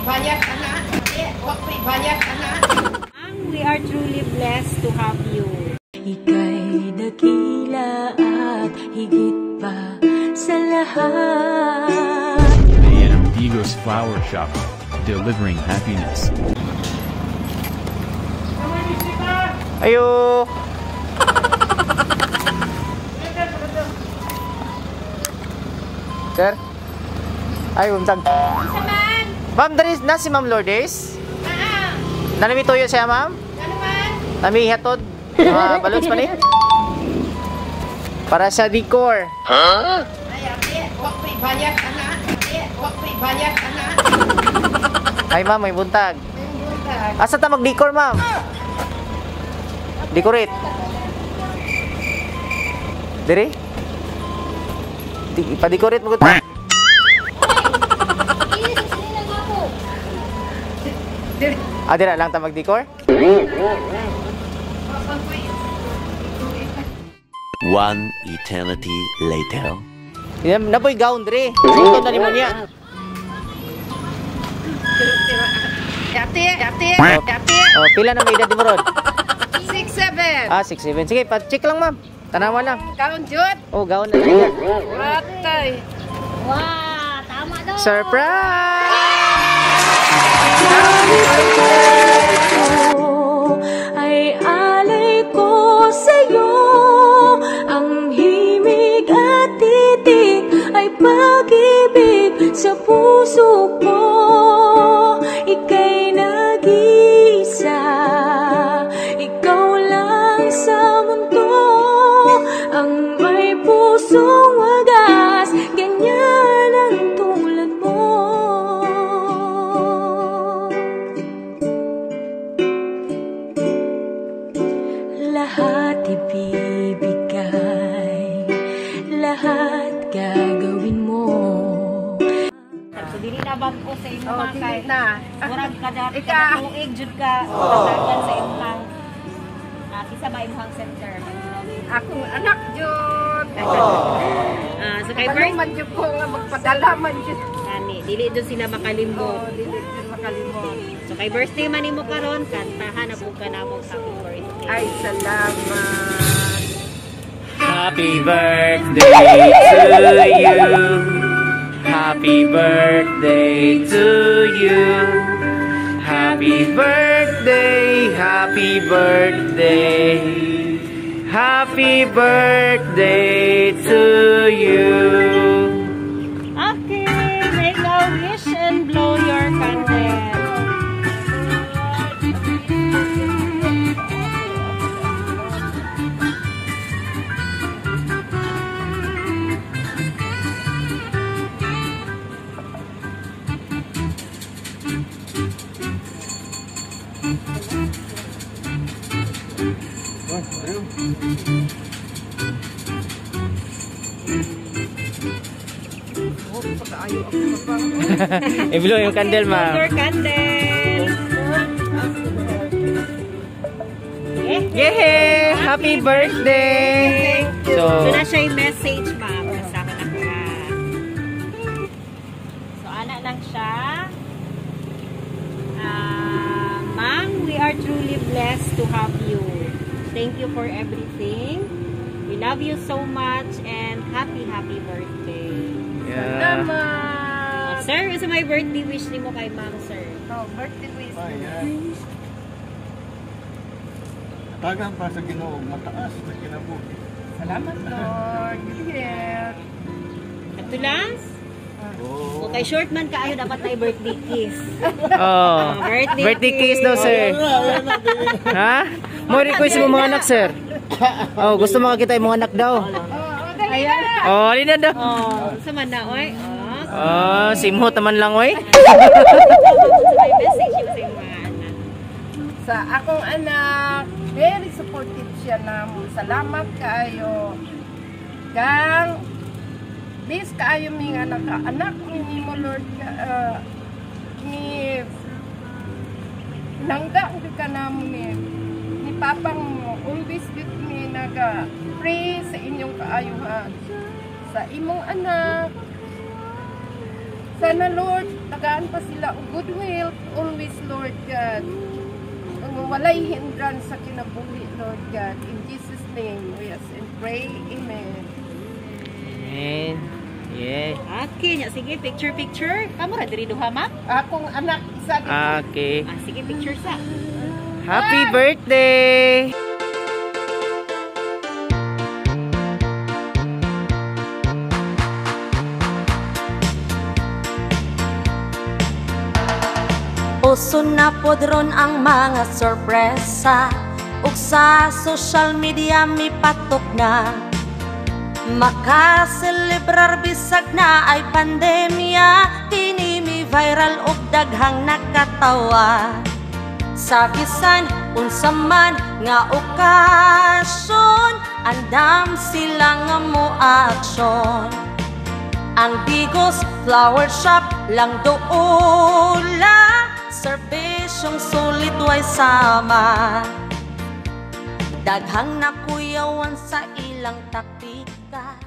Bayad ka na. Wa bayad ka na. We are truly blessed to have you. Ika'y dakila at higit pa sa lahat. A&M Digos Flower Shop, delivering happiness. Ayo. Sir? Ay, umtag. Ma'am, dari na si Ma'am Lourdes? Nalami tuyo siya, ma'am? Ano man? Nami hatod. Mga balloons pa ni? Para sa decor. Ay, ate, wa bayad ka na. Wa bayad ka na. Ay, ma'am, may buntag. Asa ta mag-decor, ma'am? Decorate. Dire? Pa-decorate mo gud. Ah, dira lang ta mag-decor? One eternity later. Yan, napoy gown dire. Ito na nimo niya. Ate, ate, ate. Oh, pila na may edad mo ron? 6'7". Ah, 6'7". Sige, pa-check lang, ma'am. Tanawa lang. Gown jud. Oh, gown na talaga. Atay. Wow, tama daw. Surprise! Ay alay ko sa'yo. Ang himig at titik ay pag-ibig sa puso ko. Ika'y nag-iisa, ikaw lang sa mundo. Ang may pusong wagas, ganyan ang tulad mo. Lahat ibibigay, lahat gagawin mo. So, dili na bag-o sa imo Oh, mga kay. dili na. Murag kada Ika. tuig jud ka katagan sa imong kisa ba imong center. Akong anak jud. So kay Ano birth man jud ko nga magpadala man jud. kani, dili jud sila makalimot. Oh, dili jud makalimot. So kay birthday man nimo karon, kantahan na pud ka namo happy birthday. Ay, salamat. Happy birthday to you. Happy birthday to you. Happy birthday, happy birthday. Happy birthday to you. Okay, make a wish and blow your candle. I-blow yung candle, ma'am. Blow your candle. Yay! Happy birthday! So, na siya yung message, ma'am. Kasama na ka. So, ana lang siya. Ma'am, we are truly blessed to have you. Thank you for everything. We love you so much and happy, happy birthday. Yeah. Salamat. Sir, isa may birthday wish nimo kay ma'am, sir? Oh, birthday wish. Tagang pa sa Ginoo, mataas na kinabuhi. Salamat, Lord. Good health. Ato lang? Oh. Okay, short man kaayo dapat na birthday kiss. Oh. Birthday, kiss daw, sir. Ha? Mo request mo mga anak, sir. Oh, gusto makakita yung mga anak daw. Ayan. Oh, alin na daw. Oh, sa man na oy. Oh. Oh, simhot naman lang oy. May message yung sa mga anak. Sa akong anak, very supportive siya namo. Salamat kaayo. Kang bis kaayo mi nga naka-anak mi nimo Lord ni langga gyud ka namo ni papang mo. Always gyud mi naga pray sa inyong kaayuhan. Sa imong anak. Sana Lord Tagaan pa sila og good health always, Lord God. Ang walay hindrance sa kinabuhi, Lord God. In Jesus' name, we ask and pray. Amen. Amen. Yeah. Okay, nya sige, picture picture. Kamo ra diri duha, ma'am? Akong anak isa dito. Okay. Ah, sige, picture sa. Happy birthday! Uso na pod ron ang mga sorpresa ug sa social media mipatok na. Makaselebrar bisag na ay pandemya. Kini mi viral ug daghang nakatawa. Sa bisan unsa man nga okasyon, andam sila nga mo aksyon. Ang Digos Flower Shop lang doula. Serbisyong sulit way sama. Daghang nakuyawan sa ilang taktika.